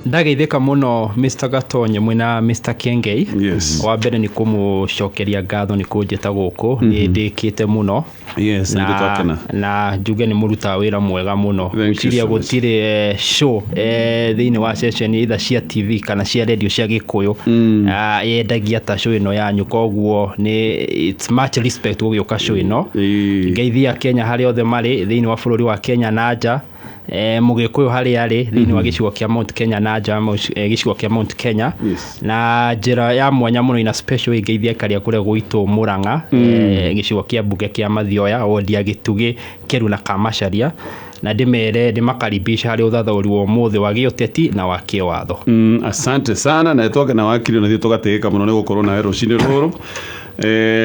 Ndageithĩka mũno, Mr Gatonye mwĩna Mr Kengei. Wa mbere nĩ kũmũcokeria ngatho nĩ kũnjĩta gũkũ, nĩ ndĩkĩte mũno. Yes, na twakena. Na njuge nĩ mũrutaga wĩra mwega mũno. Thank you Ngwĩciria so much. gũtirĩ show thĩinĩ wa ceceni either cia TV kana cia radio cia Gĩkũyũ yendagia ta show ĩno yanyu, koguo nĩ it's much respect gũgĩũka show ĩno. Ngeithia Kenya harĩa othe marĩ thĩinĩ wa bũrũri wa Kenya na nja, mũgĩkũyũ harĩa arĩ thĩinĩ wa gĩcigo kĩa Mount Kenya na nja gĩcigo kĩa Mount Kenya. Na njĩra ya mwanya mũno, ina special, ngeithia aikari a kũrĩa gwitũ Murang'a, gĩcigo kĩa mbunge kĩa Mathioya, wodi ya Gĩtugĩ, Kĩru na Kamacharia, na ndĩmere ndĩmakaribisha harĩ ũthathaũri wa ũmũthĩ wa gĩũteti na wa kĩwatho. Asante sana, na twakena wakiri, na ithuĩ tũgatĩĩka mũno nĩ gũkorwo nawe rũcinĩ rũrũ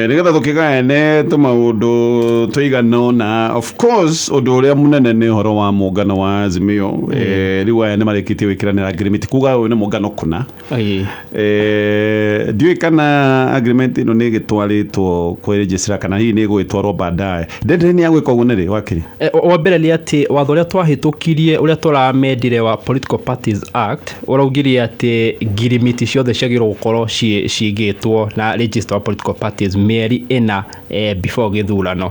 nĩgetha tũkĩgayane tũmaũndũ tũigana ũna. Of course, ũndũ ũrĩa mũnene nĩ ũhoro wa mũngano wa Azimio. Rĩu aya nĩ marĩkĩtie gwĩkĩranĩra ngirimiti kuga ũyũ nĩ mũngano kũna. Ndiũĩ kana agreement ĩno nĩ ĩgĩtwarĩtwo kwĩ registrar kana hihi nĩ ĩgũgĩtwarwo baadaye. Deadline ya gwĩka ũguo nĩ rĩ, wakiri? Wa mbere nĩ atĩ watho ũrĩa twahĩtũkirie, ũrĩa tũramendire wa Political Parties Act, ũraugire atĩ ngirimiti ciothe ciagĩrĩirwo gũkorwo cigĩtwo na register wa political parties mĩeri 4 before gĩthurano.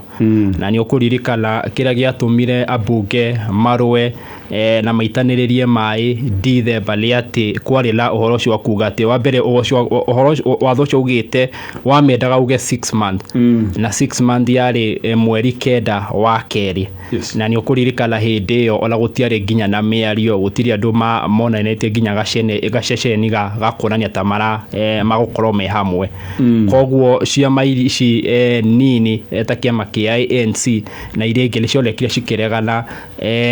Na nĩ ũkũririkana kĩrĩa gĩatũmire ambunge marũe na maitanĩrĩrie maĩ Dithemba nĩ atĩ kwarĩ na ũhoro ũcio wa kuga atĩ wa mbere ũhoro ũcio watho ũcio ugĩte wamendaga uge 6 month, na 6 month yarĩ mweri 9 wa kerĩ. Na nĩ ũkũririkana hĩndĩ ĩyo ona gũtiarĩ nginya na mĩario, gũtirĩ andũ monanĩtie nginya gaceceni ga kuonania ta mara magũkorwo me hamwe. Koguo ciama ici nini ta kĩama kĩa ANC na iria ingĩ nĩcionekire cikĩregana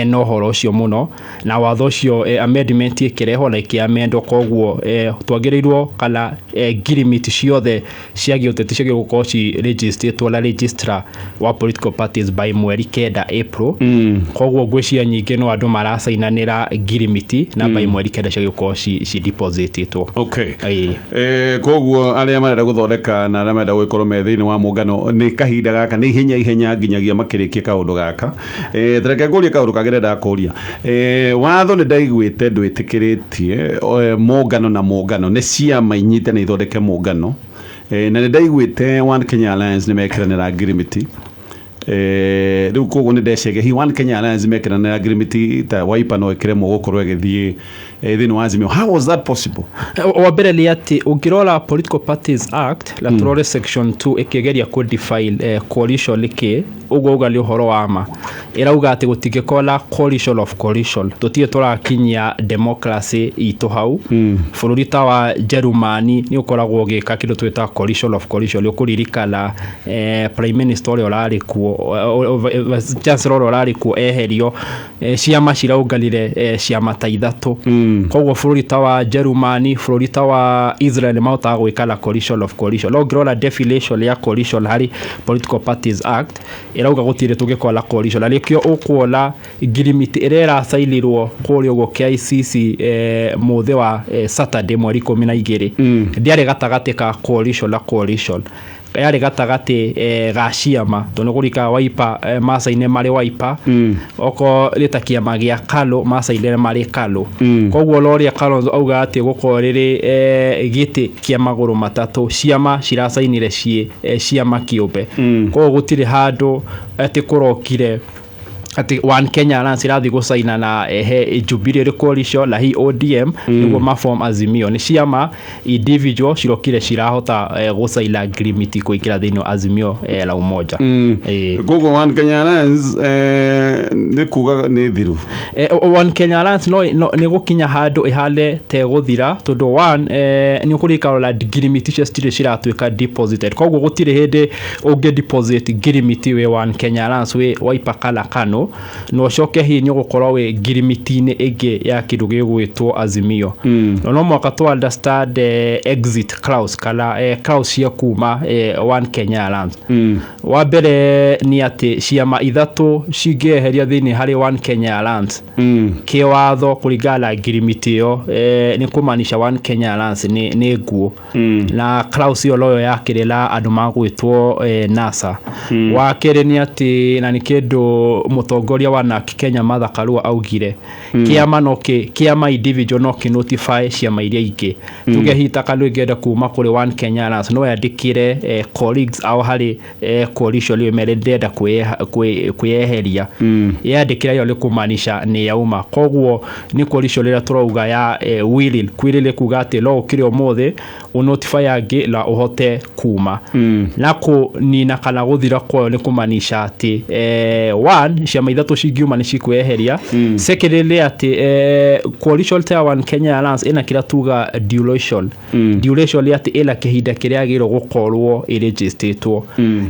na ũhoro ũcio mũno, na watho ũcio amendment ĩkĩrehwo na ĩkĩamendwo. Koguo twagĩrĩirwo kana ngirimiti ciothe cia gĩũteti ciagĩrĩirwo gũkorwo ci registered na registrar wa political parties by mweri 9 April. Koguo ngwĩciria nyingĩ no andũ maracainanĩra ngirimiti na by mweri 9 ciagĩrĩirwo gũkorwo ci depositĩtwo. Koguo arĩa marenda gũthondeka na arĩa marenda gũgĩkorwo me thĩinĩ wa mũngano nĩ kahinda gaka nĩ ihenya ihenya nginyagia makĩrĩkie kaũndũ gaka. Tareke ngũrie kaũndũ kangĩ ndĩrenda kũria. Watho nĩ ndaiguĩte ndwĩtĩkĩrĩtie mũngano na mũngano, nĩ ciama inyite na ithondeke mũngano. Na nĩ ndaiguĩte One Kenya Alliance nĩ mekĩranĩra ngirimiti. Rĩu koguo nĩ ndecege hi One Kenya Alliance mekĩranĩra ngirimiti ta Wiper no ĩkĩremwo gũkorwo ĩgĩthiĩ thĩinĩ wa Azimio. How was that possible? Wa mbere nĩ atĩ ũngĩrora Political Parties Act na tũrore section 2 ĩkĩgeria kũ define coalition nĩkĩ, ũguo uga nĩ ũhoro wa ma. Ĩrauga atĩ gũtingĩkorwo na coalition of coalition, tũtirĩ tũrakinyia democracy itũ hau. Bũrũri ta wa Jerumani nĩ ũkoragwo ũgĩka kĩndũ twĩtaga coalition of coalition. Nĩ ũkũririkana prime minister ũrĩa ũrarĩ kuo, chancellor ũrĩa ũrarĩ kuo eherio, ciama ciraũnganire ciama ta ithatũ. Koguo bũrũri ta wa Jerumani, bũrũri ta wa Israel nĩ mahotaga gwĩka na coalition of coalition. No ũngĩrora definition ya coalition harĩ Political Parties Act, ĩrauga gũtirĩ tũngĩkorwo na coalition, na nĩkĩo ũkuona ngirimiti ĩrĩa ĩracainirwo kũrĩa ũguo KICC mũthĩ wa Saturday mweri 12 ndĩarĩ gatagatĩ ka coalition na coalition, yarĩ gatagatĩ ga ciama, tondũ kũrika Wiper macaine marĩ Wiper, okorwo nĩ ta kĩama gĩa KANU macaine marĩ KANU. Koguo no ũrĩa Kalonzo auga atĩ gũkorwo rĩrĩ gĩtĩ kĩa magũrũ matatũ, ciama ciracainire ciĩ ciama kĩũmbe. Koguo gũtirĩ handũ atĩ kũrokire atĩ One Kenya Alliance ĩrathiĩ gũcaina na he Jubilee ĩrĩ coalition na hi ODM nĩguo maform Azimio. Nĩ ciama individual cirokire cirahota gũcaina ngirimiti kũingĩra thĩinĩ wa Azimio la Umoja. Koguo One Kenya Alliance nĩ kuga nĩ thiru? One Kenya Alliance no nĩ gũkinya handũ ĩhane te gũthira, tondũ one nĩ ũkũririkana ngirimiti icio citirĩ ciratuĩka deposited. Koguo gũtirĩ hĩndĩ ũngĩ deposit ngirimiti wĩ One Kenya Alliance, wĩ Wiper kana KANU, na ũcoke hihi nĩ ũgũkorwo wĩ ngirimiti-inĩ ĩngĩ ya kĩndũ gĩgwĩtwo Azimio. No mũhaka tũ understand exit clause kana clause cia kuma One Kenya Alliance. Wa mbere nĩ atĩ ciama ithatũ cingĩeheria thĩinĩ harĩ One Kenya Alliance, kĩwatho kũringana na ngirimiti ĩyo nĩ kũmaanisha One Kenya Alliance nĩ nguo. Na clause ĩyo noyo yakĩrĩ na andũ magwĩtwo NASA. Wa kerĩ nĩ atĩ na nĩ kĩndũ mũtongoria Mũtongoria wa NARC Kenya Martha Karua augire kĩama no kĩama individual no kĩ notify ciama iria ingĩ. Tuge hihi ta KANU ĩngĩenda kuma kũrĩ One Kenya Alliance, no yandĩkĩre colleagues ao harĩ coalition ĩyo mere ndĩrenda kwĩyeheria. Yandĩkĩra ĩyo nĩ kũmaanisha nĩ yauma. Koguo nĩ coalition ĩrĩa tũrauga ya willing kwĩrĩrĩ kuga atĩ no ũkĩre ũmũthĩ ũnotify angĩ na ũhote kuma. Na kũnina kana gũthira kwayo nĩ kũmaanisha atĩ one, ciama ithatũ cingiuma nĩ cikweheria. Secondly nĩ atĩ coalition ta ya One Kenya Alliance ĩna kĩrĩa tuga duration. Duration nĩ atĩ ĩna kĩhinda kĩrĩa yagĩrĩirwo gũkorwo ĩrĩnjĩstĩtwo.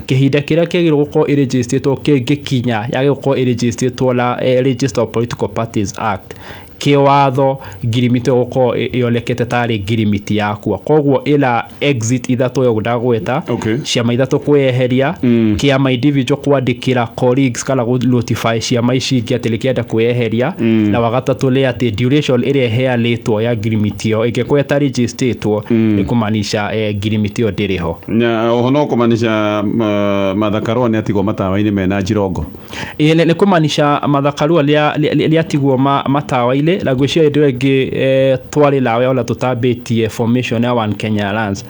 Kĩhinda kĩrĩa kĩagĩrĩirwo gũkorwo ĩrĩnjĩstĩtwo kĩngĩkinya, yagĩrĩirwo gũkorwo ĩrĩnjĩstĩtwo na Register of Political Parties Act kĩwatho, ngirimiti ĩyo gũkorwo ĩonekete tarĩ ngirimiti yakua. Koguo ĩna exit ithatũ ĩyo ndagweta: ciama ithatũ kwĩyeheria, kĩama individual kwandĩkĩra colleagues kana gũ notify ciama ici ingĩ atĩ nĩkĩenda kwĩyeheria, na wagatatũ nĩ atĩ duration ĩrĩa ĩheanĩtwo ya ngirimiti ĩyo ĩngĩkorwo ĩtarĩnjĩstĩtwo, nĩ kũmaanisha ngirimiti ĩyo ndĩrĩ ho. Na oho no kũmaanisha Martha Karua nĩ atigwo matawa-inĩ mena Jirongo? Ĩĩ, nĩ kũmaanisha Martha Karua nĩatigwo matawa-inĩ. Na ngwĩciria hĩndĩ ĩyo ĩngĩ twarĩ nawe ona tũtambĩtie formation ya One Kenya Alliance,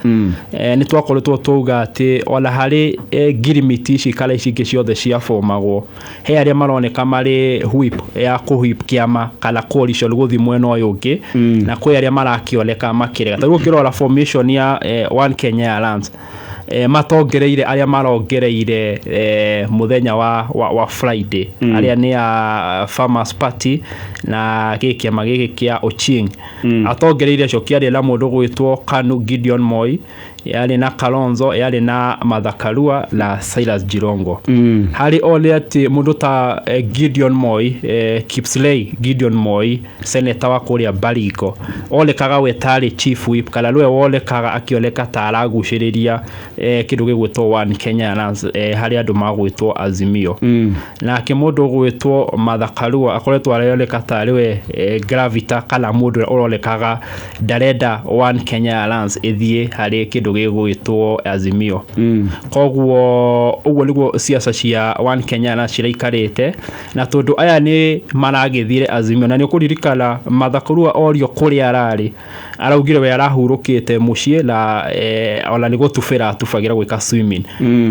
nĩ twakoretwo twauga atĩ ona harĩ ngirimiti ici kana ici ingĩ ciothe ciabomagwo, he arĩa maroneka marĩ whip ya kũ-whip kĩama kana coalition gũthiĩ mwena ũyũ ũngĩ, na kwĩ arĩa marakĩoneka makĩrega. Ta rĩu ũngĩrora formation ya One Kenya Alliance, matongereire arĩa marongereire mũthenya wa Friday, arĩa nĩ a Farmers Party na gĩkĩ kĩama gĩkĩ kĩa Ochieng. Atongereire acio kĩarĩ na mũndũ gwĩtwo KANU Gideon Moi, yarĩ na Kalonzo, yarĩ na Martha Karua na Silas Jirongo. Harĩ o nĩ atĩ mũndũ ta Gideon Moi, Kipsley Gideon Moi, seneta wa kũrĩa Baringo, onekaga we tarĩ chief whip kana nĩwe wonekaga akĩoneka ta aragucĩrĩria kĩndũ gĩgwĩtwo One Kenya Alliance harĩ andũ magwĩtwo Azimio. Nake mũndũ ũgwĩtwo Martha Karua akoretwo arĩoneka tarĩ we gravita kana mũndũ ũrĩa ũronekaga ndarenda One Kenya Alliance ĩthiĩ harĩ kĩndũ gĩgwĩtwo Azimio. Koguo ũguo nĩguo ciaca cia One Kenya Alliance ciraikarĩte, na tondũ aya nĩ maragĩthire Azimio, na nĩ ũkũririkana Martha Karua orio kũrĩa ararĩ, araugire we arahurũkĩte mũciĩ na ona nĩ gũtubĩra atubagĩra gwĩka swimming.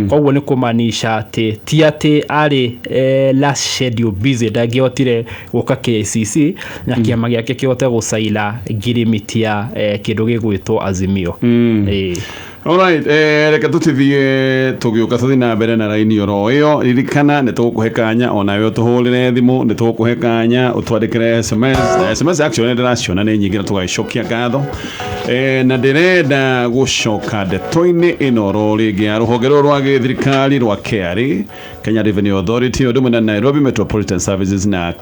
Koguo nĩ kũmaanisha atĩ ti atĩ arĩ last schedule busy, ndangĩhotire gũka KICC na kĩama gĩake kĩhote gũcaina ngirimiti ya kĩndũ gĩgwĩtwo Azimio. Ĩĩ. Alright, reke tutithie tugiuka tuthi na mbere na raini oro ĩyo. Ririkana nĩ tũgũkũhe kanya onawe ũtũhũrĩre thimũ, nĩ tũgũkũhe kanya ũtwandĩkĩre SMS. Na SMS actually ndĩraciona nĩ nyingĩ na tũgagĩcokia ngatho. Na ndĩrenda gũcoka ndeto-inĩ ĩno oro rĩngĩ ya rũhonge rũrũ rwa gĩthirikari rwa KRA, Kenya Revenue Authority, ũndũ ũmwe na Nairobi Metropolitan Services na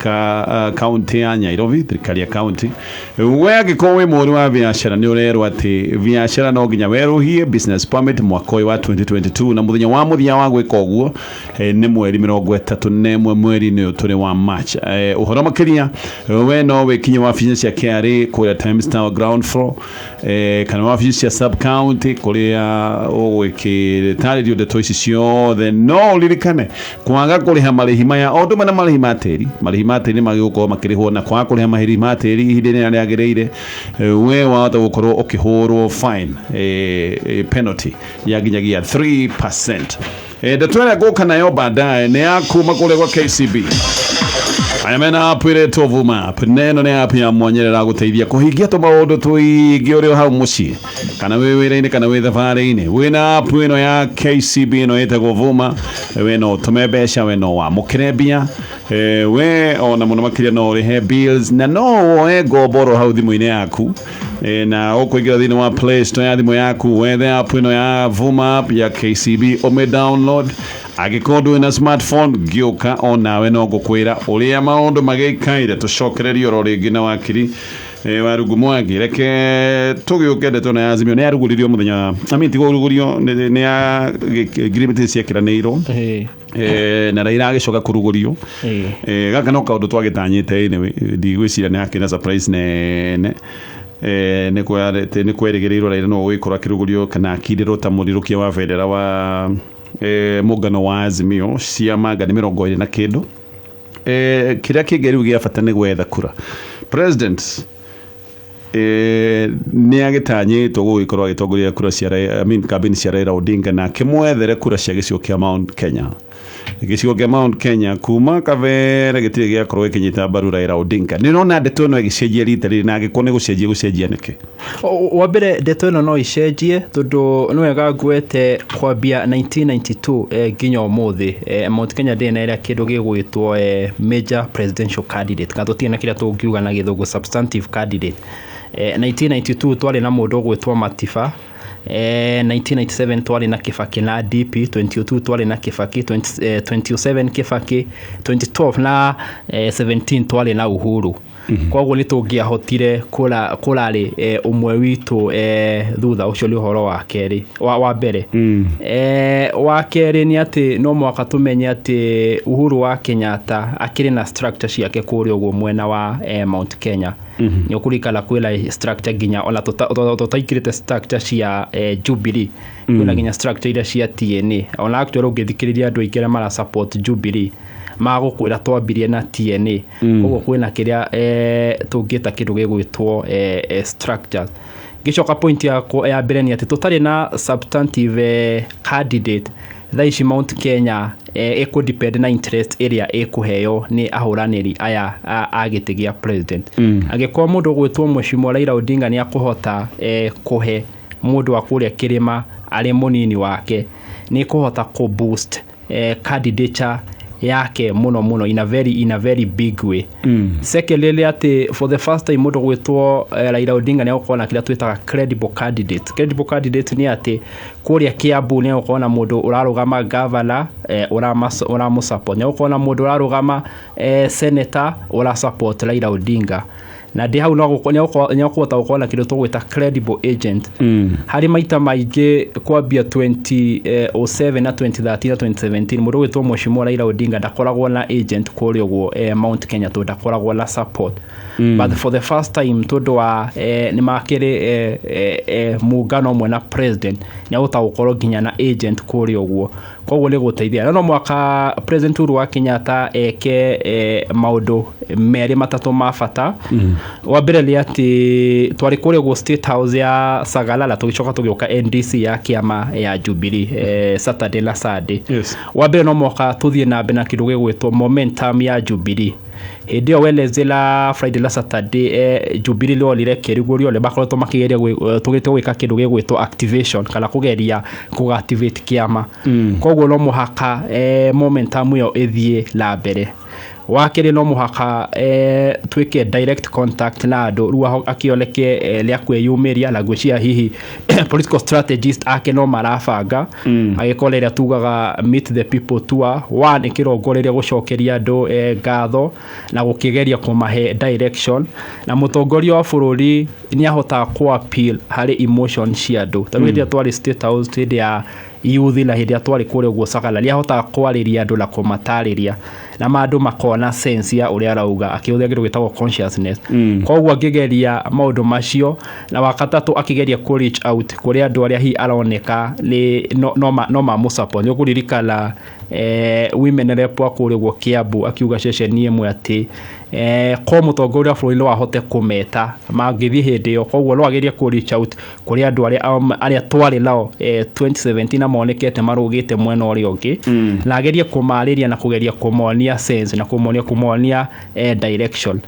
county ya Nairobi, thirikari ya county. We angĩkorwo wĩ mũhũri wa biacara, nĩ ũrerwo atĩ biacara no nginya werũhie business permit mwaka ũyũ wa 2022, na mũthenya wa mũthia wa gwĩka ũguo nĩ mweri 31 mweri-inĩ ũyũ tũrĩ wa March. Ũhoro makĩria, we no wĩkinye wabici cia KRA kũrĩa Times Tower ground floor, kana wabici cia sub county kũrĩa ũgwĩkĩtarĩrio ndeto ici ciothe. No ũririkane kwaga kũrĩha marĩhi maya o ũndũ ũmwe na marĩhi ma tĩri. Marĩhi ma tĩri nĩ magĩrĩirwo gũkorwo makĩrĩhwo, na kwaga kũrĩha marĩhi ma tĩri ihinda rĩrĩa rĩagĩrĩire, we wahota gũkorwo ũkĩhũrwo fine, penalty ya nginyagia 3%. Ndeto ĩrĩa ngũka nayo baadaye nĩ ya kuma kũrĩa gwa KCB, aya mena app ĩretwo Vuma App. Na ĩno nĩ app ya mwanya ĩrĩa ĩragũteithia kũhingia tũmaũndũ tũingĩ ũrĩ o hau mũciĩ kana wĩ wĩra-inĩ kana wĩ thabarĩ-inĩ. Wĩna app ĩno ya KCB ĩno ĩtagwo Vuma, we no ũtũme mbeca, we no wamũkĩre mbia, we ona mũno makĩria no ũrĩhe bills na no woe ngombo oro hau thimũ-inĩ yaku. Na ũkũingĩra thĩinĩ wa Play Store ya thimũ yaku, wethe app ĩno ya Vuma App ya KCB, ũmĩ download. Angĩkorwo ndũrĩ na smartphone, ngĩũka onawe no ngũkwĩra ũrĩa maũndũ magĩikaire. Tũcokererie oro rĩngĩ na wakiri Warungu Mwangi. Reke tũgĩũke ndeto na ya Azimio. Nĩ yarugũririo mũthenya, I mean, ti kũrugũrio, nĩ ya ngirimiti ciekĩranĩirwo na Raila agĩcoka kũrugũrio. Gaka no kaũndũ twagĩtanyĩte. Anyway, ndigwĩciria nĩ hakĩrĩ na surprise nene. Nĩ kwerĩgĩrĩirwo Raila no gũgĩkorwo akĩrugũrio kana akindĩrwo ta mũrirũkia wa bendera wa mũngano wa Azimio. Ciama nga nĩ 20 na kĩndũ. Kĩrĩa kĩngĩ rĩu gĩa bata nĩ gwetha kura. President nĩ agĩtanyĩtwo gũgĩkorwo agĩtongoria kura cia I mean, campaign cia Raila Odinga, na akĩmwethere kura cia gĩcigo kĩa Mount Kenya. Gĩcigo kĩa Mount Kenya kuma kabere gĩtirĩ gĩakorwo gĩkĩnyita mbaru Raila Odinga. Nĩ ũrona ndeto ĩno ĩgĩcenjia rita rĩrĩ, na angĩkorwo nĩ gũcenjia gũcenjia nĩkĩ? Wa mbere, ndeto ĩno no icenjie, tondũ nĩ wega ngwete kwambia 1992 nginya ũmũthĩ, Mount Kenya ndĩrĩ na ĩrĩa kĩndũ gĩgwĩtwo major presidential candidate, kana tũtirĩ na kĩrĩa tũngiuga na Gĩthũngũ substantive candidate. 1992 twarĩ na mũndũ ũgwĩtwo Matiba, 1997 twarĩ na Kibaki na DP, 2002 twarĩ na Kibaki, 2007 Kibaki, 2012 na 17 twarĩ na Uhuru. Koguo nĩ tũngĩahotire kũrarĩ ũmwe witũ thutha ũcio. Nĩ ũhoro wa kerĩ wa mbere. Wa kerĩ nĩ atĩ no mũhaka tũmenye atĩ Uhuru wa Kenyatta akĩrĩ na structure ciake kũrĩa ũguo mwena wa Mount Kenya. Nĩ ũkũririkana kwĩna structure nginya ona tũtaingĩrĩte structure cia Jubilee, kwĩna nginya structure iria cia TNA. Ona actually ũngĩthikĩrĩria andũ aingĩ arĩa mara support Jubilee, magũkwĩra twambirie na TNA. Koguo kwĩna kĩrĩa tũngĩta kĩndũ gĩgwĩtwo structures. Ngĩcoka point yakwa ya mbere nĩ atĩ tũtarĩ na substantive candidate thaa ici, Mount Kenya ĩkũ depend na interest ĩrĩa ĩkũheo nĩ ahũranĩri aya a gĩtĩ gĩa president. Angĩkorwo mũndũ ũgwĩtwo Mheshimiwa Raila Odinga nĩ akũhota kũhe mũndũ wa kũrĩa kĩrĩma arĩ mũnini wake, nĩ kũhota kũ boost candidature yake mũno mũno in a very big way. Secondly, nĩ atĩ for the first time mũndũ gwĩtwo Raila Odinga nĩ egũkorwo na kĩrĩa twĩtaga credible candidate. Credible candidate nĩ atĩ kũrĩa Kiambu nĩ egũkorwo na mũndũ ũrarũgama governor ũramũ support, nĩ egũkorwo na mũndũ ũrarũgama senator ũra support Raila Odinga, na ndĩ hau no nĩ egũkũhota gũkorwo na kĩndũ tũgwĩta credible agent. Harĩ maita maingĩ kwambia 2007 na 2013 na 2017, mũndũ ũgwĩtwo Mheshimiwa Raila Odinga ndakoragwo na agent kũrĩa ũguo Mount Kenya, tondũ ndakoragwo na support. But for the first time, tondũ wa nĩ makĩrĩ muungano ũmwe na president, nĩ agũhota gũkorwo nginya na agent kũrĩa ũguo. Koguo nĩ gũteithia, na no mwaka President Uhuru wa Kenyatta eke maũndũ merĩ matatũ ma bata. Wa mbere nĩ atĩ twarĩ kũrĩa ũguo State House ya Sagalala, tũgĩcoka tũgĩũka NDC ya kĩama ya Jubilee Saturday na Sunday. Wa mbere, no mũhaka tũthiĩ na mbere na kĩndũ gĩgwĩtwo momentum ya Jubilee. Hĩndĩ ĩyo Wednesday la Friday la Saturday, Jubilee rĩorire kĩriguo rĩothe makoretwo makĩgeria tũgĩte gwĩka kĩndũ gĩgwĩtwo activation, kana kũgeria kũ activate kĩama. Koguo no mũhaka momentum ĩyo ĩthiĩ na mbere. Wa kerĩ, no mũhaka twĩke direct contact na andũ. Rĩu akĩoneke rĩa kwĩyumĩria, na ngwĩciria hihi political strategist ake no marabanga agĩkorwo ĩrĩa tugaga Meet the People Tour one ĩkĩrongoreria gũcokeria andũ ngatho na gũkĩgeria kũmahe direction. Na mũtongoria wa bũrũri nĩ ahotaga kũ appeal harĩ emotion cia andũ. Ta rĩu hĩndĩ ĩrĩa twarĩ State House, hĩndĩ ya youth, na hĩndĩ ĩrĩa twarĩ kũrĩa ũguo Sagala, nĩ ahotaga kwarĩria andũ na kũmatarĩria, na andũ makona sense ya ũrĩa arauga, akĩhũthĩra kĩndũ gĩtagwo consciousness. Koguo angĩgeria maũndũ macio, na wa gatatũ, akĩgeria kũ reach out kũrĩ andũ arĩa hihi aroneka nĩ no mamũ support. Nĩ ũkũririkana women rep wa kũrĩa ũguo Kiambu akiuga ceceni ĩmwe atĩ ko mũtongoria wa bũrũri no ahote kũmeta mangĩthiĩ hĩndĩ ĩyo. Koguo no agerie kũ reach out kũrĩ andũ arĩa twarĩ nao 2017 na monekete marũgĩte mwena ũrĩa ũngĩ, na agerie kũmarĩria na kũgeria kũmonia sense na kũmonia direction,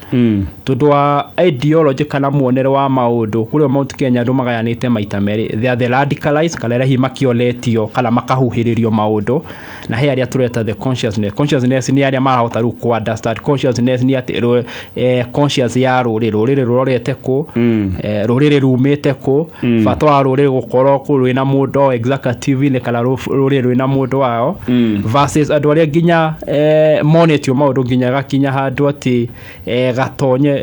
tondũ wa ideology kana muonere wa maũndũ kũrĩa Mount Kenya andũ magayanĩte maita merĩ. They are the radicalized, kana arĩa hihi makĩonetio kana makahuhĩrĩrio maũndũ, na he arĩa tũreta the consciousness. Consciousness nĩ arĩa marahota rĩu kũ understand. Consciousness nĩ atĩ conscious ya rũrĩrĩ rũrorete kũ, rũrĩrĩ rumĩte kũ, bata wa rũrĩrĩ gũkorwo kũ rwĩna mũndũ wa executive-inĩ, kana rũrĩrĩ rwĩna mũndũ wao, versus andũ arĩa nginya monetio maũndũ nginya gakinya handũ atĩ gatonye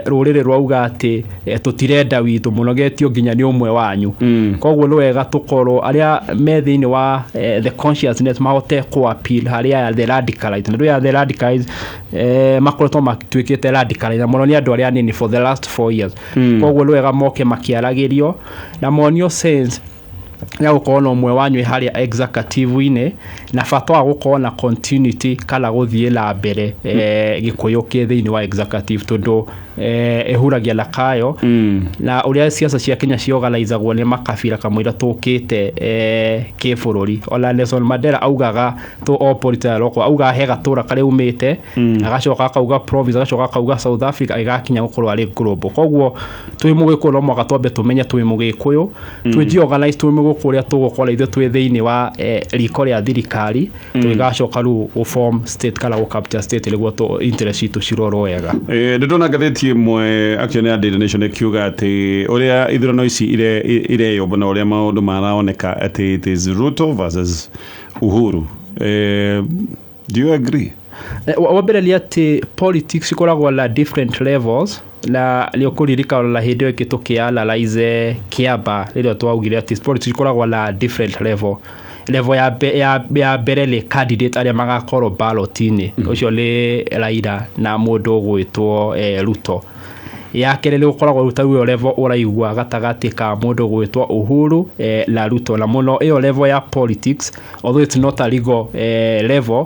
rũrĩrĩ rwauga atĩ tũtirenda witũ mũnogetio nginya nĩ ũmwe wanyu. Koguo nĩ wega tũkorwo arĩa me thĩinĩ wa the consciousness mahote kũ appeal harĩ aya the radicalized. Na andũ aya the radicalized makoretwo matuĩkĩte radicalized na mũno nĩ andũ arĩa anini for the last 4 years. Koguo nĩ wega moke makĩaragĩrio na monio sense. Ya gũkorwo na ũmwe wanyu wĩ harĩa executive-inĩ, na bata wa gũkorwo na continuity kana gũthiĩ na mbere, Gĩkũyũ kĩ thĩinĩ wa executive, tondũ ĩhuragia na kayo na ũrĩa ciaca cia Kenya ciorganizagwo nĩ makabira kamũira tũkĩte kĩbũrũri. Ona Nelson Mandela augaga tũ o political roko augaga he gatũra karĩa umĩte, agacoka akauga province, agacoka akauga South Africa, ĩgakinya gũkorwo arĩ global. Koguo twĩ Mũgĩkũyũ no mũhaka twambe tũmenye twĩ Mũgĩkũyũ, twĩ organize twĩ Mũgĩkũyũ ũrĩa tũgũkorwo ithuĩ twĩ thĩinĩ wa riko rĩa thirikari, tũgĩgacoka rĩu gũ form state kana gũ capture state nĩguo interest citũ cirorwo wega. Nĩ ndona ngathĩti ĩmwe, actually ya Daily Nation, ĩkiuga atĩ ũrĩa ithurano ici ireyũmba na ũrĩa maũndũ maraoneka atĩ it is Ruto versus Uhuru. Do you agree? Wa mbere nĩ atĩ politics ikoragwo na different levels, na nĩ ũkũririkana na hĩndĩ ĩyo ĩngĩ tũkĩ-analyze kĩamba rĩrĩa twaugire atĩ politics ikoragwo na different level. Level ya mbere nĩ candidate arĩa magakorwo ballot-inĩ, ũcio nĩ Raila na mũndũ ũgwĩtwo Ruto. Ya kerĩ nĩ gũkoragwo rĩu ta ĩyo level ũraigua gatagatĩ ka mũndũ ũgwĩtwo Uhuru na Ruto, na mũno ĩyo level ya politics, although it's not a legal level,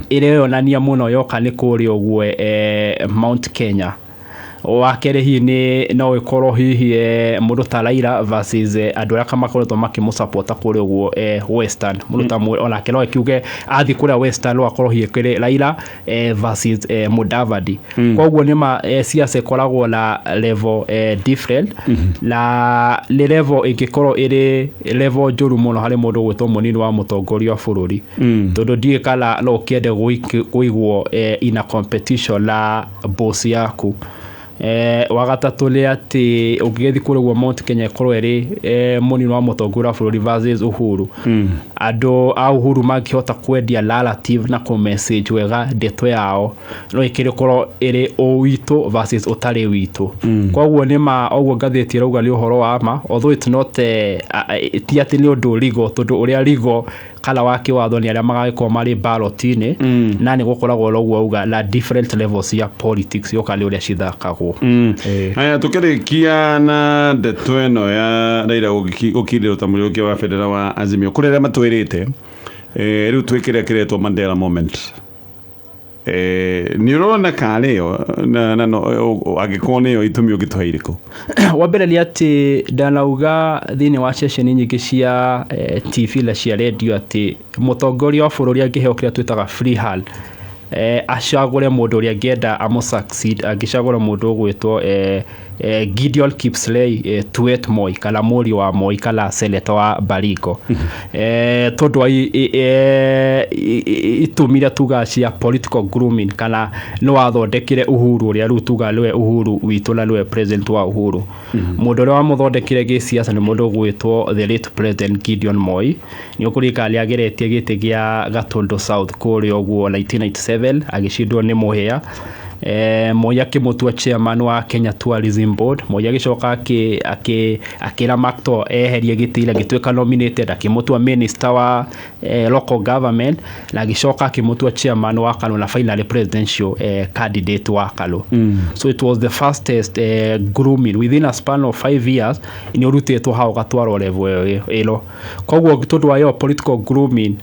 ĩreyonania mũno yoka nĩ kũrĩa ũguo Mount Kenya. Wa kerĩ hihi nĩ no ĩkorwo hihi mũndũ ta Raila versus andũ arĩa makoretwo makĩmũsapota kũrĩa ũguo Western. Mũndũ ta onake no akiuge athiĩ kũrĩa Western no akorwo hihi kĩrĩ Raila versus Mudavadi. Koguo nĩ ma siasa ĩkoragwo na level different, na nĩ level ĩngĩkorwo ĩrĩ level njũru mũno harĩ mũndũ ũgwĩtwo mũnini wa mũtongoria wa bũrũri, tondũ ndiũĩ kana no ũkĩende kũigwo in a competition na boss yaku. Wa gatatũ nĩ atĩ ũngĩgĩthiĩ kũrĩa ũguo Mount Kenya ĩkorwo ĩrĩ mũnini wa mũtongoria wa bũrũri versus Uhuru, andũ a Uhuru mangĩhota kwendia narrative na kũ message wega ndeto yao, no ĩkĩrĩ korwo ĩrĩ ũ witũ versus ũtarĩ witũ. Koguo nĩ ma ũguo ngathĩti ĩrauga nĩ ũhoro wa ma, although it's not ti atĩ nĩ ũndũ legal, tondũ ũrĩa legal kana wa kĩwatho nĩ arĩa magagĩkorwo marĩ ballot-inĩ, na nĩ gũkoragwo na ũguo auga na different levels cia politics yoka nĩ ũrĩa cithakagwo. Haya, tukĩrĩkia na ndeto ĩno ya Raila gũkindĩrwo ta mũrĩũkia wa bendera wa Azimio, kũrĩ arĩa matwĩrĩte rĩu twĩkĩre kĩretwo Mandela moment. Nĩ ũrona karĩ yo na no angĩkorwo nĩyo itũmi ũngĩtũhe irĩkũ? Wa mbere nĩ atĩ ndanauga thĩinĩ wa ceceni nyingĩ cia TV na cia radio atĩ mũtongoria wa bũrũri angĩheo kĩrĩa twĩtaga free hand, acagũre mũndũ ũrĩa angĩenda amũ succeed, angĩcagũra mũndũ ũgwĩtwo Gideon Kipsley Tuet Moi, kana mũriũ wa Moi, kana senator wa Baringo, tondũ wa itũmi iria tugaga cia political grooming, kana nĩ wathondekire Uhuru ũrĩa rĩu tugaga nĩwe Uhuru witũ na nĩwe president wa Uhuru. Mũndũ ũrĩa wamũthondekire gĩsiasa nĩ mũndũ ũgwĩtwo the late President Gideon Moi. Nĩ ũkũririkana nĩ ageretie gĩtĩ gĩa Gatundu South kũrĩa ũguo 1997, agĩcindwo nĩ Mũhĩa. Moi akĩmũtua chairman wa Kenya Tourism Board. Moi agĩcoka akĩra Macto eherie gĩtĩ-inĩ, agĩtuĩka nominated, akĩmũtua minister wa local government, na agĩcoka akĩmũtua chairman wa KANU na finally presidential candidate wa KANU. So it was the fastest grooming within a span of 5 years, nĩ ũrutĩtwo hau ũgatwarwo level ĩyo. Koguo tondũ wa ĩyo political grooming,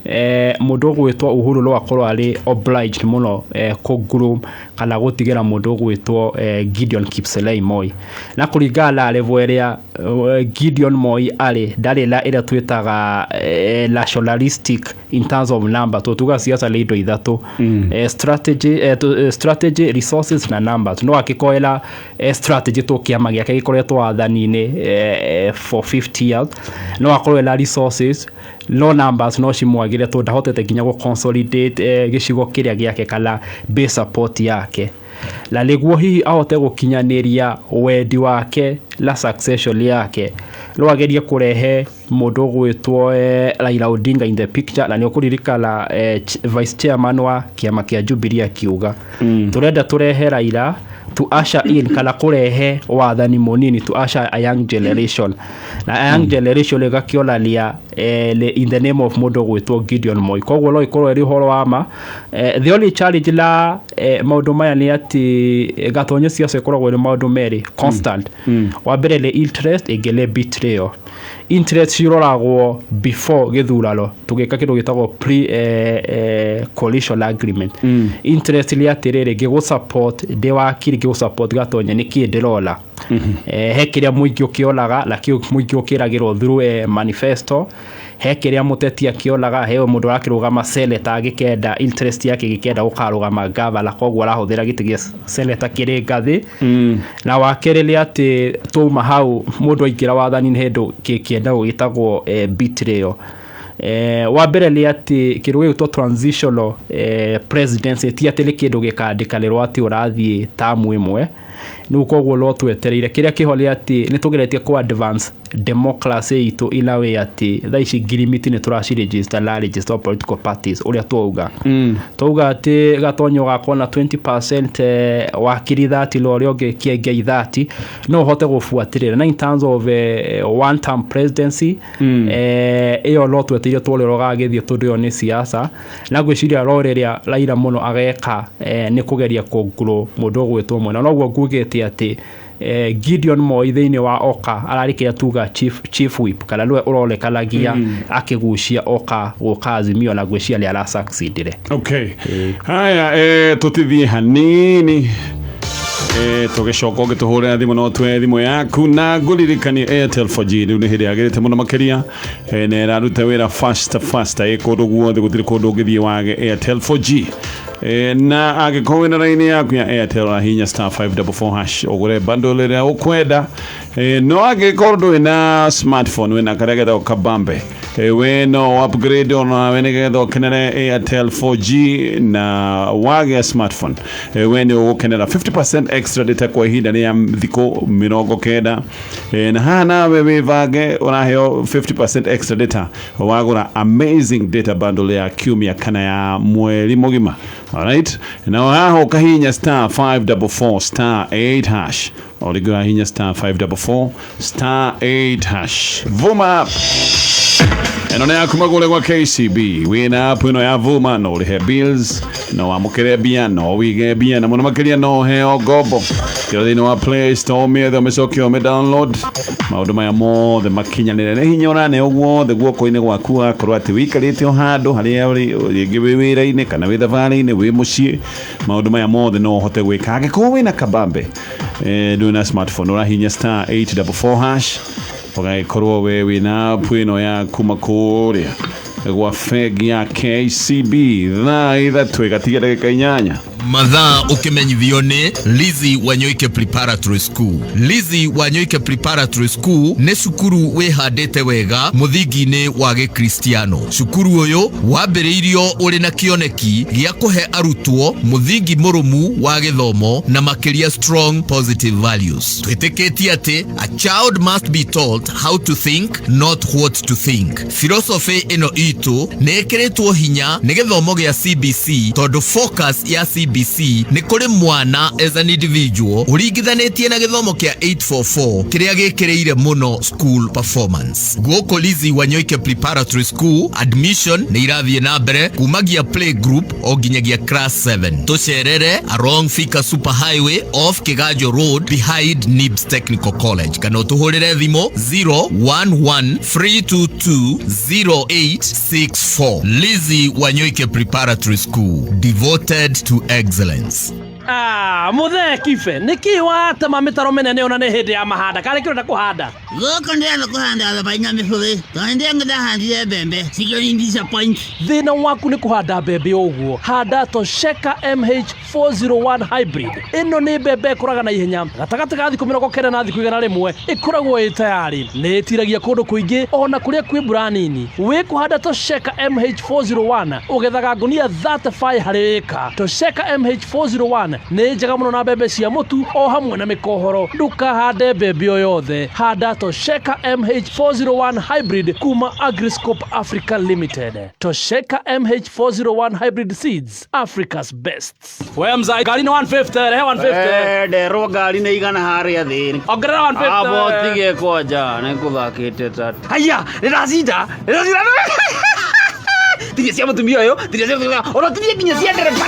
mũndũ ũgwĩtwo Uhuru no akorwo arĩ obliged mũno kũ groom kana gũtigĩra mũndũ ũgwĩtwo Gideon Kipselei Moi, na kũringana na level ĩrĩa Gideon Moi arĩ, ndarĩ na ĩrĩa twĩtaga nationalistic in terms of number, tondũ tugaga siasa nĩ indo ithatũ: strategy, resources na numbers. No angĩkorwo ena strategy tũ kĩama gĩake gĩkoretwo wathani-inĩ for 50 years, no akorwo ena resources, no numbers no cimwagĩre, tondũ ndahotete nginya gũ consolidate gĩcigo kĩrĩa gĩake kana base support yake, na nĩguo hihi ahote gũkinyanĩria wendi wake na succession yake, no agerie kũrehe mũndũ ũgwĩtwo Raila Odinga in the picture. Na nĩ ũkũririkana vice chairman wa kĩama kĩa Jubilee akiuga tũrenda tũrehe Raila. To usher in kana kũrehe wathani mũnini, to usher a young generation, na a young generation ĩgakĩonania in the name of mũndũ ũgwĩtwo Gideon Moi. Koguo no ĩkorwo ĩrĩ ũhoro wa ma. The only challenge la maũndũ maya nĩ atĩ Gatonye, siasa ĩkoragwo ĩrĩ maũndũ merĩ constant. Wa mbere nĩ interest, ĩngĩ nĩ betrayal. Interest ciroragwo before gĩthurano, tũgĩka kĩndũ gĩtagwo pre coalition agreement. Interest nĩ atĩrĩrĩ, ngĩgũ support ndĩ wakiri, ngĩgũ support Gatonye, nĩ kĩĩ ndĩrona? He kĩrĩa mũingĩ ũkĩonaga, na kĩu mũingĩ ũkĩragĩrwo through manifesto. He kĩrĩa mũteti akĩonaga, he mũndũ ũrakĩrũgama senator agĩkenda interest yake gĩkenda gũkarũgama gavana, koguo arahũthĩra gĩtĩ gĩa senator kĩrĩ ngathĩ. Na wa kerĩ nĩ atĩ twauma hau, mũndũ aingĩra wathani-inĩ, hĩndĩ kĩendagwo gĩtagwo betrayal. Wa mbere nĩ atĩ kĩndũ gĩgwĩtwo transitional presidency ti atĩ nĩ kĩndũ gĩkandĩkanĩrwo atĩ ũrathiĩ tamu ĩmwe rĩu. Koguo no twetereire. Kĩrĩa kĩho nĩ atĩ nĩ tũgeretie kũ advance democracy itũ in a way atĩ thaa ici ngirimiti nĩ tũraciregister na register political parties. Ũrĩa twauga atĩ Gatonyo ũgakorwo na 20%, wakiri 30, na ũrĩa ũngĩ Kĩengei 30, no ũhote gũbuatĩrĩra. Na in terms of one term presidency, ĩyo no twetereire tuone ũrĩa ũgagĩthiĩ, tondũ ĩyo nĩ siasa. Na ngwĩciria role ĩrĩa Raila mũno ageka nĩ kũgeria kũngurũ mũndũ ũgwĩtwo mwena. Noguo ngugĩte atĩ Gideon Moi thĩinĩ wa Oka ararĩ kĩrĩa tuga chief whip, kana nĩwe ũronekanagia akĩgucia Oka gũka Azimio, na ngwĩciria nĩ arasucceedire. Okay, haya, tutithie hanini, tũgĩcoka ũngĩtũhũrĩra thimũ no twe thimũ yaku. Na ngũririkanie Airtel 4G rĩu nĩ hĩndĩ yagĩrĩte mũno makĩria, na ĩraruta wĩra faster faster ĩ kũndũ guothe, gũtirĩ kũndũ ũngĩthiĩ wage Airtel 4G. Na angĩkorwo wĩna raini yaku ya Airtel, ũrahihinya *544# ũgũre bundle ĩrĩa ũkwenda. No angĩkorwo ndũrĩ na smartphone, wĩna karĩa getagwo kabambe, we no upgrade ona we nĩgetha ũkenere Airtel 4G. Na wagĩa smartphone, we nĩ ũgũkenera 50% extra data kwa ihinda rĩa thikũ 90. Na haha nawe wĩbange, ũraheo 50% extra data wagũra amazing data bundle ya kiumia kana ya mweri mũgima. Alright, na haha ũkahihinya *544*8#, o rĩngĩ ũrahihinya *544*8#. Vuma app ĩno nĩ yaku magũre gwa KCB. Wĩna app ĩno ya Vuma no ũrĩhe bills, no wamũkĩre mbia, no wĩige mbia, na mũno makĩria no ũheo ngombo. Kĩro thĩinĩ wa Play Store mĩethe, ũmĩcoke ũmĩ download, maũndũ maya mothe makinyanĩre. Nĩ hinya ũrane ũguo guoko-inĩ gwaku, wakorwo atĩ wĩikarĩte o handũ harĩa ũrĩ, rĩngĩ wĩ wĩra-inĩ kana wĩ thabarĩ-inĩ, wĩ mũciĩ, maũndũ maya mothe no ũhote gwĩka. Angĩkorwo wĩna kabambe, ndũrĩ na smartphone, ũrahihinya *844# ũgagĩkorwo we wĩna app ĩno ya kuma kũrĩa gwa bengi ya KCB. Thaa 3 ĩgatigia ndagĩka 8. Mathaa ũkĩmenyithio nĩ Lizzy Wanyoike Preparatory School. Lizzy Wanyoike Preparatory School nĩ cukuru wĩhandĩte wega mũthingi-inĩ wa gĩkristiano. Cukuru ũyũ wambĩrĩirio ũrĩ na kĩoneki gĩa kũhe arutwo mũthingi mũrũmu wa gĩthomo na makĩria strong positive values. Twĩtĩkĩtie atĩ a child must be taught how to think, not what to think. Philosophy ĩno itũ nĩ ĩkĩrĩtwo hinya nĩ gĩthomo gĩa CBC, tondũ focus ya CBC nĩ kũrĩ mwana as an individual, ũringithanĩtie na gĩthomo kĩa 844 kĩrĩa gĩkĩrĩire mũno school performance. Gũkũ Lizzy Wanyoike Preparatory School, admission nĩ irathiĩ na mbere kumagia play group o nginyagia class 7. Tũcerere along Thika Super Highway, off Kiganjo Road, behind Nibs Technical College, kana ũtũhũrĩre thimũ 011 322 0864. Lizzy Wanyoike Preparatory School, devoted to excellence. Ah, muthee Kibe, nĩkĩ watema mĩtaro mĩnene ona nĩ hĩndĩ ya mahanda? Karĩ kĩrenda kũhanda? Gũkũ ndĩrenda kũhanda thabai na mĩbũrĩ, tondũ ndĩrenda ndahandire mbembe cikĩri disappoint. Thĩna waku nĩ kũhanda mbembe ũguo. Handa Tosheka MH401 hybrid. Ĩno nĩ mbembe ĩkũraga na ihenya, gatagatĩ ga thikũ 90 na thikũ 100 ĩkoragwo ĩ tayarĩ. Nĩ ĩtiragia kũndũ kũingĩ ona kũrĩa kwĩ mbura nini. Wĩ kũhanda Tosheka MH401 ũgethaga ngunia 35 harĩ ĩka. Tosheka MH401. 401 nĩ njega mũno na mbembe cia mũtu o hamwe na mĩkohoro. Ndũkahande mbembe o yothe, handa Tosheka MH401 Hybrid kuma Agriscope Africa Limited. Tosheka MH401 Hybrid Seeds, Africa's best. We mzai, ngari nĩ 150, rehe 150. Nderwo ngari nĩ igana harĩa thĩ. Ongerera 150. Abo tige kwanja nĩ kũthakĩte ta haya nĩ ndacinda, nĩ ndacinda. Tiria cia mũtumia ũyũ, tiria cia mũtumia, ona tiria nginya cia ndereba.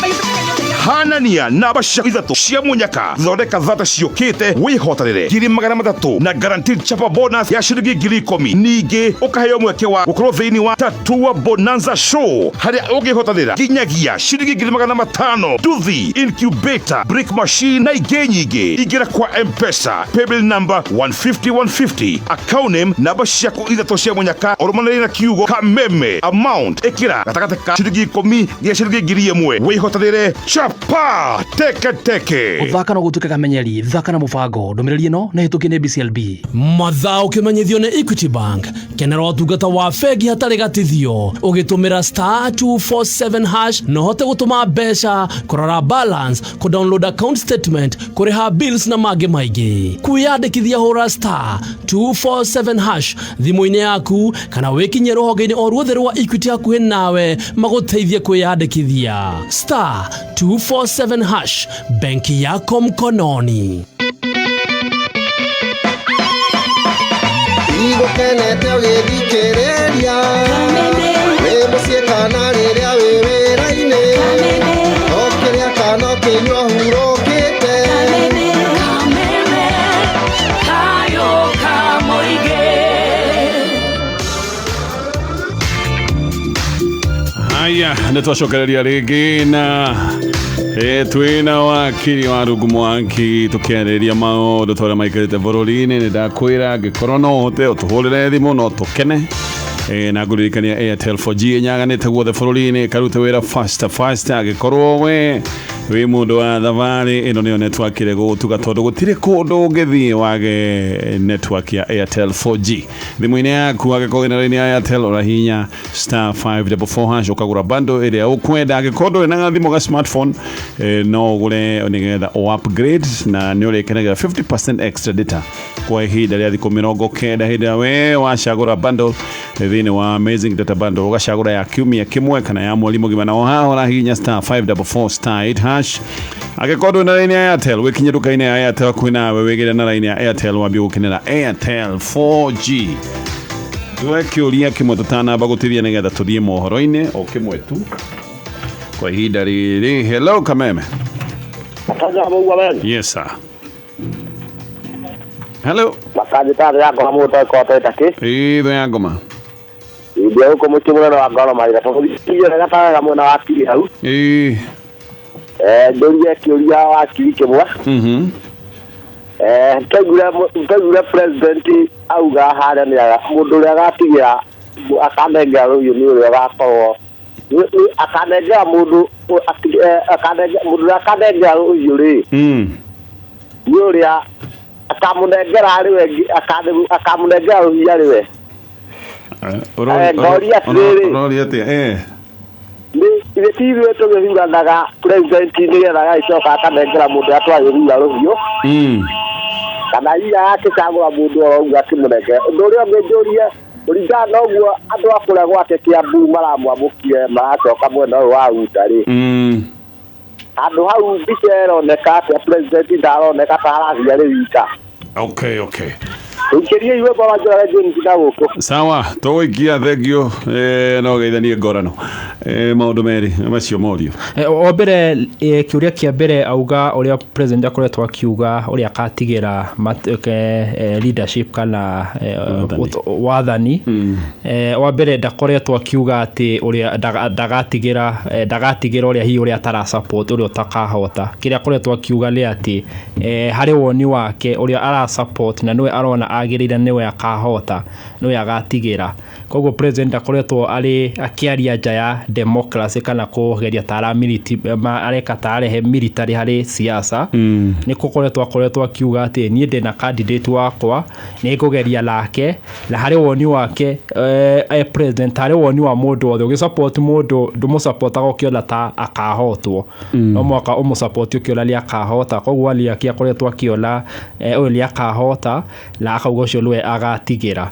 Hanania namba cia ithatũ cia munyaka, thondeka thata ciũkĩte wĩhotanĩre 300,000 na guaranteed chapa bonus ya ciringi 10,000. Ningĩ ũkaheo mweke wa gũkorwo thĩinĩ wa Tatua Bonanza Show harĩa ũngĩhotanĩra nginyagia ciringi 500,000, nduthi, incubator, brick machine na ingĩ nyingĩ. Ingĩra kwa M-Pesa paybill number 150 150, account name namba ciaku ithatũ cia munyaka ũrũmanĩrĩire na kiugo Kameme, amount ĩkĩra gatagatĩ ka ciringi 10 nginya ciringi 1,000, wĩhotanĩre chapa teke teke. Gũthaka no gũtuĩke kamenyeri, thaka na mũbango. Ndũmĩrĩri ĩno nĩ hĩtũkie nĩ BCLB. Mathaa ũkĩmenyithio nĩ Equity Bank. Kenera ũtungata wa bengi hatarĩ gatithio ũgĩtũmĩra *247# na ũhote gũtũma mbeca, kũrora balance, kũdownload account statement, kũrĩha bills na mangĩ maingĩ. Kwĩyandĩkithia hũra *247# thimũ-inĩ yaku kana wĩkinyie rũhonge-inĩ o ruothe rwa Equity hakuhĩ nawe magũteithie kwĩyandĩkithia. *247#, benki yako mkononi. Igũkenete ũgĩthikĩrĩria wĩ mũciĩ kana rĩrĩa wĩ wĩra-inĩ, ũkĩrĩa kana ũkĩnyua hurũkĩte. Kameme kayo kamoige. Haya, nĩ twacokereria rĩngĩ na twĩna wakiri wa Rungu Mwangi tũkĩarĩria maũndũ ta ũrĩa maikarĩte bũrũri-inĩ. Nĩ ndakwĩra angĩkorwo no ũhote ũtũhũrĩre thimũ no tũkene. Na ngũririkania Airtel 4G ĩnyaganĩte guothe bũrũri-inĩ, ĩkarute wĩra faster faster. Angĩkorwo we wĩ mũndũ wa thabarĩ, ĩno nĩyo network ĩrĩa ĩgũgũtuga tondũ gũtirĩ kũndũ ũngĩthiĩ wage network ya Airtel 4G thimũ-inĩ yaku. Angĩkorwo wĩna raini ya Airtel, ũrahihinya *544# ũkagũra bundle ĩrĩa ũkwenda. Angĩkorwo ndũrĩ na gathimũ ga smartphone, no ũgũre nĩgetha ũ upgrade na nĩ ũrĩkenagĩra 50% extra data kwa ihinda rĩa thikũ 90 hĩndĩ ĩrĩa we wacagũra bundle thĩinĩ wa Amazing Data Bundle, ũgacagũra ya kiumia kĩmwe kana ya mweri mũgima. Na o haha ũrahihinya *544*8#. Angĩkorwo ndũrĩ na raini ya Airtel, wĩkinye nduka-inĩ ya Airtel hakuhĩ nawe wĩgĩre na raini ya Airtel wambie gũkenera Airtel 4G. Tuoe kĩũria kĩmwe tũtanamba gũtithia nĩgetha tũthiĩ mohoro-inĩ, o kĩmwe tu kwa ihinda rĩrĩ. Hello, Kameme. Yes sir, hello. Makanjĩta ya ngoma mũndũ ĩkote kĩ. Ĩĩ, thũ ya ngoma. Ndio huko mũciĩ mũnene wa ngoro maitha tũgũthiĩ gataga mwena wa kiri hau. Ĩĩ. Ndũrie kĩũria wa kiri kĩmwe. Twaiguire president auga harĩa nĩ mũndũ ũrĩa agatigĩra akanengera rũhiũ nĩ ũrĩa ũgakorwo akanengera mũndũ mũndũ ũrĩa akanengera rũhiũ rĩ, nĩ ũrĩa akamũnengera arĩ we, akamũnengera rũhiũ arĩ we. Ngoria atĩrĩrĩ. Ũroria atĩa? Nĩ ithuĩ ti ithuĩ tũgĩthuranaga president nĩgetha agagĩcoka akanengera mũndũ ũrĩa twagĩthura rũhiũ, kana hihi agakĩcagũra mũndũ oro ũguo akĩmũnengera. Ũndũ ũrĩa ũngĩ njũrie, kũringana na ũguo andũ a kũrĩa gwake Kiambu maramwamũkire maracoka mwena ũyũ wa Uta rĩ, handũ hau mbica ĩroneka atĩa? President ndaroneka ta arathiĩ arĩ wika. Okay. Tũikĩrie iwe ngoro Njoroge James na gũkũ. Sawa, tũgũikia, thengio. No geithanie ngorano. Maũndũ merĩ macio morio. O mbere, kĩũria kĩa mbere auga ũrĩa president akoretwo akiuga ũrĩa akatigĩra leadership kana wathani. Wa mbere ndakoretwo akiuga atĩ ũrĩa ndagatigĩra ũrĩa hihi ũrĩa atara support ũrĩa ũtakahota. Kĩrĩa akoretwo akiuga nĩ atĩ harĩ woni wake ũrĩa ara support na nĩwe arona Agĩrĩire nĩwe akahota, nĩwe agatigĩra. Koguo president akoretwo arĩ akĩaria nja ya democracy kana kũgeria ta areka ta arehe military harĩ siasa. Nĩ kũkoretwo akoretwo akiuga atĩ niĩ ndĩna candidate wakwa, nĩ ngũgeria nake, na harĩ woni wake president, harĩ woni wa mũndũ wothe ũgĩsupport mũndũ, ndũmũsupportaga ũkĩona ta akahotwo. No mwaka ũmũsupport ũkĩona nĩ akahota. Koguo Waniaki akoretwo akĩona ũyũ nĩ akahota na akauga ũcio nĩwe agatigĩra.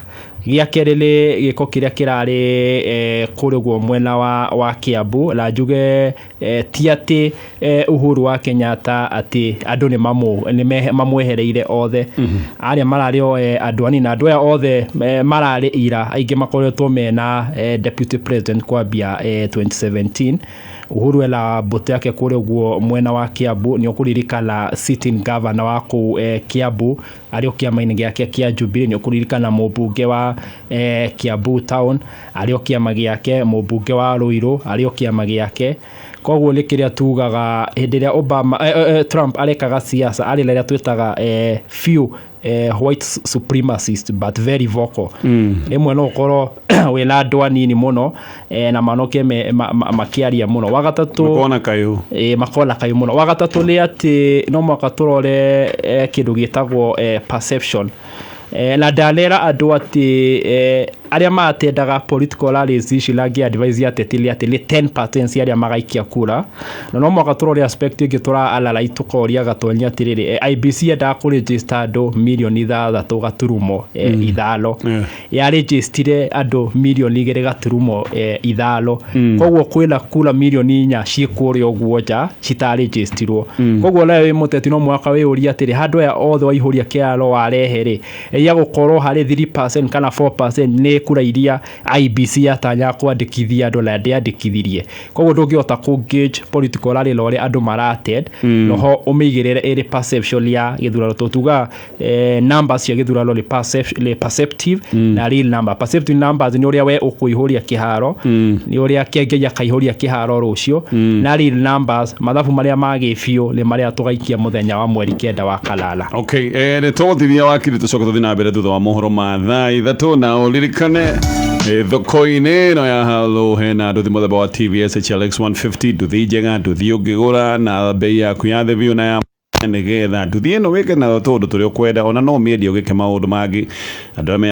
Gĩa kerĩ nĩ gĩko kĩrĩa kĩrarĩ kũrĩa ũguo mwena wa Kiambu, na njuge ti atĩ Uhuru wa Kenyatta atĩ andũ nĩ mamwehereire othe. Arĩa mararĩ o andũ anini, na andũ aya othe mararĩ ira, aingĩ makoretwo mena deputy president kwambia 2017. Uhuru ena mbũtũ yake kũrĩa ũguo mwena wa Kiambu. Nĩ ũkũririkana sitting governor wa kũu Kiambu arĩ o kĩama-inĩ gĩake kĩa Jubilee. Nĩ ũkũririkana mũmbunge wa Kiambu town arĩ o kĩama gĩake, mũmbunge wa Ruiru arĩ o kĩama gĩake. Koguo nĩ kĩrĩa tugaga hĩndĩ ĩrĩa Obama Trump arekaga siasa, arĩ na ĩrĩa twĩtaga few white supremacist but very vocal. Rĩmwe no ũkorwo wĩna andũ anini mũno na manoke makĩaria mũno. Wa gatatũ, Makona kayũ. Ĩ, makona kayũ mũno. Wa gatatũ nĩ atĩ no mũhaka tũrore kĩndũ gĩtagwo perception. Na ndanera andũ atĩ arĩa matendaga political rallies ici na ngĩ-advise ateti nĩ atĩ nĩ 10% cia arĩa magaikia kura. Na no mũhaka tũrore aspect ĩngĩ tũra analyze, tũkoria Gatonyi atĩrĩrĩ, IEBC yendaga kũregister andũ 6.5 mirioni. Yarejistire andũ 2.5 mirioni. Koguo kwĩna kura 4 mirioni ciĩ kũrĩa ũguo nja citarejistirwo. Koguo nawe wĩ mũteti no mũhaka wĩyũrie atĩrĩ, handũ aya othe waihũria kĩharo warehe rĩ, ya gũkorwo harĩ 3% kana 4% nĩ kura iria IEBC yatanyaga kwandĩkithia andũ na ndĩandĩkithirie. Koguo ndũngĩhota kũ gauge political rally na ũrĩa andũ maratend, noho ũmĩigĩrĩre ĩrĩ perception ya gĩthurano. Tũtuga numbers cia gĩthurano nĩ perceptive na real number. Perceptive numbers nĩ ũrĩa we ũkũihũria kĩharo, nĩ ũrĩa Kĩengei akaihũria kĩharo rũciũ, na real numbers, mathabu marĩa magĩ biũ, nĩ marĩa tũgaikia mũthenya wa mweri 9 wa kanana. Okay, nĩ tũgũthithia wakiri, tũcoke tũthiĩ na mbere thutha wa mohoro ma thaa 3. Na ũririkane thoko-inĩ ĩno ya halo hena nduthi mũthemba wa TVS HLX 150, nduthi njega, nduthi ũngĩgũra na bei yaku ya thĩ biũ, na ya nĩgetha nduthi ĩno wĩke nayo tũndũ tũrĩa ũkwenda, ona no mĩendia ũgĩke maũndũ mangĩ andũ arĩa me